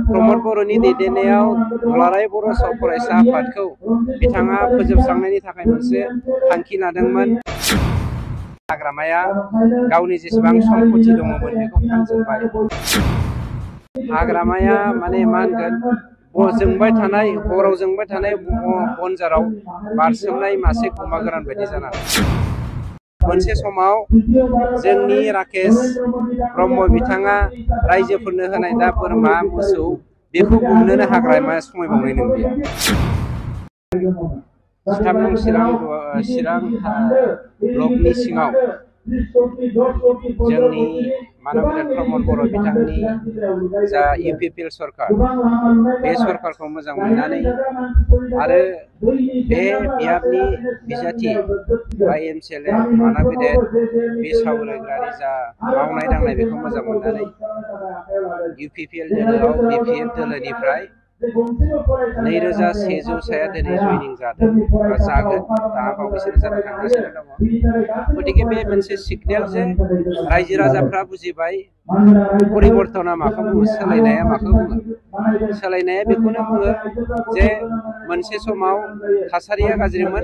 प्रमद बर'नि दैदेननायाव दुलाराय बर' फरायसा आफादखौ बिथाङा फोजोबस्रांनायनि थाखाय मोनसे थांखि लादोंमोन। हाग्रामाया गावनि जेसेबां सम्पति दङमोन बेखौ फानजोब्बाय। हाग्रामाया माने मा होनगोन जोंबाय थानाय हराव जोंबाय थानाय बनजाराव बारसोमनाय मासे गुमा गोरान बायदि जानानै मोनसे समाव जोंनि राकेश ब्रह्म बिथाङा रायजोफोरनो होनाय दा बोरमा मोसौ बेखौ गुमनोनो हाग्रामाया समायबावनाय नंलिया। 13 नं चिरां ब्लकनि सिङाव जोंनि मानबीर प्रमद बर' बिथांनि जा UPPL सरकार बे सरकारखौ मोजां मोननानै आरो बे बियाबनि बिजाथि बा MCLA मानबीर बे सावरायग्रानि जा मावनाय दांनाय बेखौ मोजां मोननानै UPPL दोलोआव BPF दोलोनिफ्राय 2100 दिनै जयनिं जादों बा जागोन दा बावैसो जानो थांगासिनो दङ। गतिके बे मोनसे सिगनेल जे रायजो राजाफ्रा बुजिबाय परिबर्तना माखौ बुङो, सोलायनाया माखौ बुङो। सोलायनाया बेखौनो बुङो जे मोनसे समाव थासारिया गाज्रिमोन,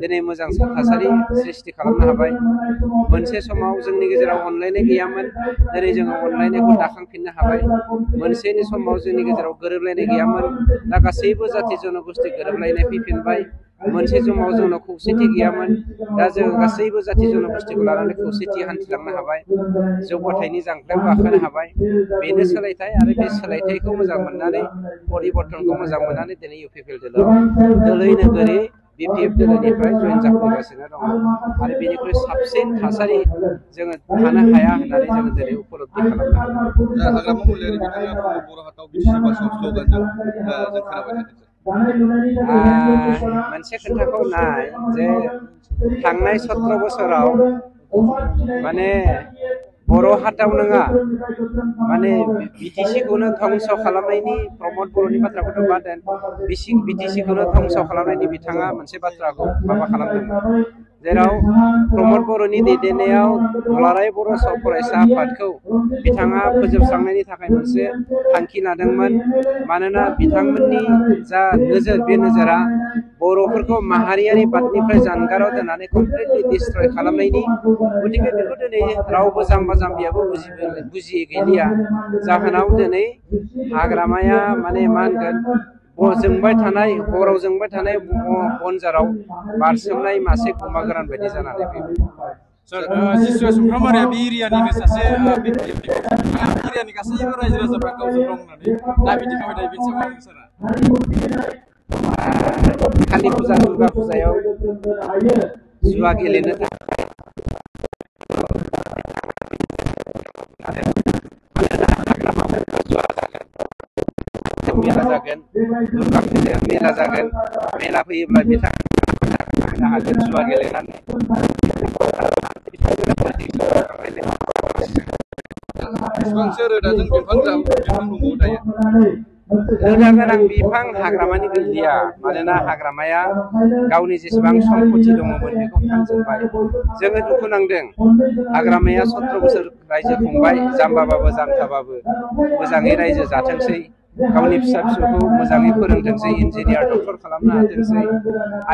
दिनै मोजां थासारि सृष्टि खालामनो हाबाय। मोनसे समाव जोंनि गेजेराव अनलायनाय गैयामोन, दिनै जोङो अनलायनायखौ दाखांफिननो हाबाय। मोनसेनि समाव जोंनि गेजेराव गोरोबलायनाय गैयामोन, दा गासैबो जाथि जनगोष्ठी गोरोबलायनाय फैफिनबाय। मोनसे समाव जोंनाव खौसेथि गैयामोन, दा जोङो गासैबो जाथि जनगोष्ठीखौ लानानै खौसेथि हान्थिलांनो हाबाय, जौगाथायनि जांख्लायाव गाखोनो हाबाय। बेनो सोलायथाय आरो बे सोलायथायखौ मोजां मोननानै परिबर्तनखौ मोजां मोननानै दिनै UPPL दोलोआव दोलै नोगोरै BPF दोलोनिफ्राय जयेन जाफैगासिनो दङ आरो बेनिख्रुइ साबसिन थासारि जोङो थानो हाया होननानै जोङो दिनै उपलब्धि खालामनो हायो। हाग्रामा महिलारि बिथाङा बर' हाटाव बिटिसि बासाव स्ल'गानजों जों खोनाबाय थादों। मोनसे खोथाखौ नाय जे थांनाय 17 बोसोराव माने बर' हाटाव नङा माने बिटिसिखौनो धंस खालामनायनि प्रमद बर'नि बाथ्राखौथ' बाद दोन, बिटिसिखौनो धंस खालामनायनि बिथाङा मोनसे बाथ्राखौ माबा खालामदोंमोन, जेराव प्रमद बर'नि दैदेननायाव दुलाराय बर' फरायसा आफादखौ बिथाङा फोजोबस्रांनायनि थाखाय मोनसे थांखि लादोंमोन। मानोना बिथांमोननि जा नोजोर बे नोजोरा बर'फोरखौ माहारियारि बादनिफ्राय जानगाराव दोननानै कमप्लिटलि डिस्ट्रय खालामनायनि। गतिके बेखौ दिनै रावबो जाम्बा जाम्बियाबो बुजियै गैलिया। जाहोनाव दिनै हाग्रामाया माने मा होनगोन जोंबाय थानाय हराव जोंबाय थानाय बनजाराव बारसोमनाय मासे गुमा गोरान बायदि जानानै फैबाय। सर, जिसु सुफ्रामारिया बे एरियानिनो सासे एरियानि गासैबो रायजो राजाफ्रा गावजों दं होननानै दाबि दिखांबाय थायो, बेनि सायाव सारा कालि फुजा दुर्गा फुजायाव जुवा गेलेनो मेला जागोन, दुर्गा फुजायाव मेला जागोन, मेला फैयोब्ला बिथांमोना हागोन जुवा गेलेनानै। बेसेबांसो रोदाजों बिफां दंबावो दायो? रोदा गोनां बिफां हाग्रामानि गैलिया, मानोना हाग्रामाया गावनि जेसेबां सम्पति दङमोन बेखौ फानजोब्बाय। जोङो दुखु नांदों, हाग्रामाया 17 बोसोर रायजो खुंबाय, जाम्बाबाबो जाम्थाबाबो मोजाङै रायजो जाथोंसै, गावनि फिसा फिसौखौ मोजाङै फोरोंथोंसै, इन्जिनियार डक्टर खालामनो हाथोंसै।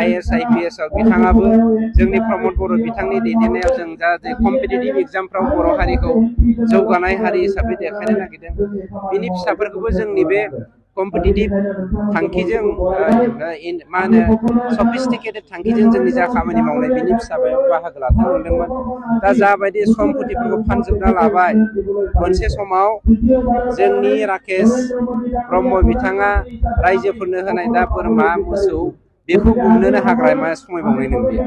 IAS IPS आव बिथाङाबो जोंनि प्रमद बर' बिथांनि दैदेननायाव जों दा कम्पिटिटिभ एग्जामफ्राव बर' हारिखौ जौगानाय हारि हिसाबै देखायनो नागिरदों। बिनि फिसाफोरखौबो जोंनि बे कम्पिटिटिभ थांखिजों मा होनो सफिस्टिकेटेड थांखिजों जोंनि जा खामानि मावनाय बिनि फिसाफोराव बाहागो लाथों नंदोंमोन। दा जाबायदि सम्पतिफोरखौ फानजोबना लाबाय, मोनसे समाव जोंनि राकेश ब्रह्म बिथाङा रायजोफोरनो होनाय दा बोरमा मोसौ बेखौ गुमनोनो हाग्रामाया समायबावनाय नंलिया।